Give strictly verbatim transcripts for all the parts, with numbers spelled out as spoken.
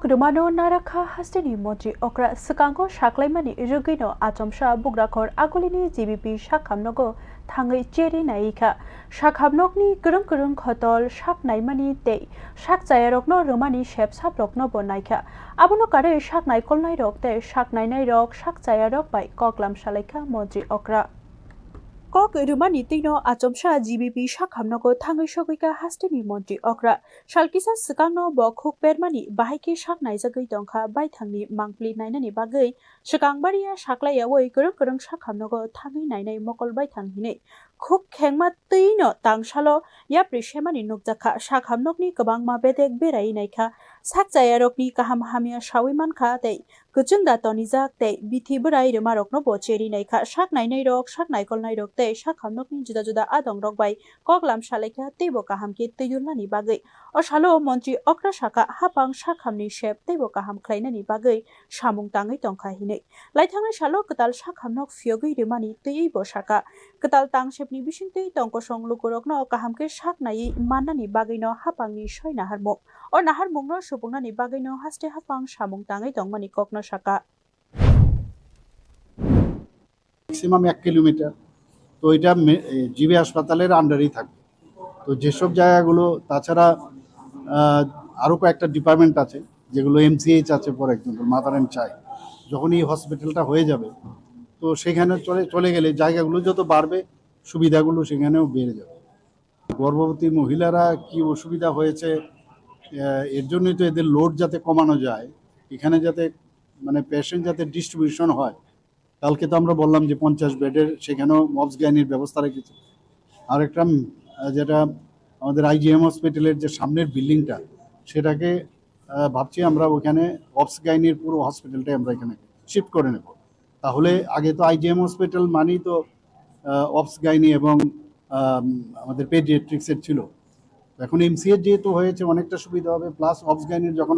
Rwmano narakha hasteni montri okra swkango saklaimani rwgwino achomsa bugrakhor agulini G B P sakhamnogo thangwi cheri naikha. Sakhamnokni kwrwng kwrwng khotol sak naimani tei sak chayarokno rwmani sep saproknobo naikha. Abono karwi sak naikolnairok tei sak nainairok sak chayarok bai koklam salaikha montri okra. Kok rwmani twino achomsa G B P sakhamnogo thangwi sogwikha hasteni montri okra. Sal kisa swkangno bo khuk permani bahai khe sak naijagwi tongkha baithangni mangpli nainani bagwi swkang baria saklaiyaui kwrwng kwrwng sakhamnogo thangwi nainai mokol baithang hinwi khuk khengma twino tangsalo yapri semani nukjakha. Sakhamnokni kwbangma bedek berai naikha, sak chayarokni kaham hamya saui mankha tei kwchwng da tonijak tei bithi bwrai rwmarokno bo cheri naikha. Sak nainairok, sak naikolnairok tei sakhamnokni juda juda adongrok bai koklam salaikha teibo kaham khe twi dulnani bagwi. O salo montri okra sakha, hapang sakhamni sep teibo kaham khlainani bagwi samung tangwi tongkha hinwi. Laithangnai salo kwtal sakhamnok phiyogwi rwmani twiwi bo sakha, kwtal tangsepni bisingtwi tongkosong lukurokno kaham khe sak naiwi mannani bagwino hapangni soi naharmung. O naharmungno supungnani bagwino haste hapang samung tangwi tongmani kokno sakha. Maximum এক কিলোমিটার। তো এটা মে-, এ, জিবি হাসপাতালের আন্ডারেই থাকবে। তো যেসব জায়গাগুলো, তাছাড়া, আহ, আরও কয়েকটা ডিপার্টমেন্ট আছে, যেগুলো এমসিএইচ আছে, for example, mother and child, যখন এই হসপিটালটা হয়ে যাবে, তো সেখানে চলে, চলে গেলে জায়গাগুলো যত বাড়বে, সুবিধাগুলো সেখানেও বেড়ে যাবে। গর্ভবতী মহিলারা কি অসুবিধা হয়েছে, আহ, এর জন্যই তো এদের লোড যাতে কমানো যায়, এখানে যাতে, মানে, পেশেন্ট যাতে ডিস্ট্রিবিউশন হয়। কালকে তো আমরা বললাম যে পঞ্চাশ বেডের সেখানেও অবস গাইনির ব্যবস্থা রেখেছি। আর একটা, উম, আহ, যেটা আমাদের আইজিএম হসপিটালের যে সামনের বিল্ডিংটা, সেটাকে, আহ, ভাবছি আমরা ওখানে অবস গাইনির পুরো হসপিটালটাই আমরা এখানে শিফট করে নেব। তাহলে আগে তো আইজিএম হসপিটাল মানেই তো, আহ, অবস গাইনি এবং, আম, আমাদের পেডিয়াট্রিক্সের ছিল। এখন এমসিএইচ যেহেতু হয়েছে, অনেকটা সুবিধা হবে, প্লাস অবস গাইনির যখন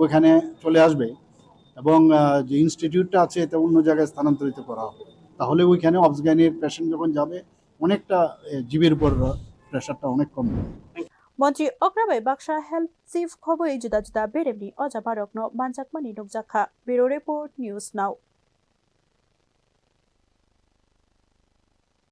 ওখানে চলে আসবে এবং, আহ, যে ইনস্টিটিউটটা আছে, এটা অন্য জায়গায় স্থানান্তরিত করা হবে, তাহলে ওইখানে অবস গাইনির পেশেন্ট যখন যাবে, অনেকটা, এ, জিবির উপর প্রেশারটা অনেক কমবে। Montri okra bai baksa health chief khobwi juda juda beremni ojamarokno manjakmani nukjakha. Bureau Report, News Now.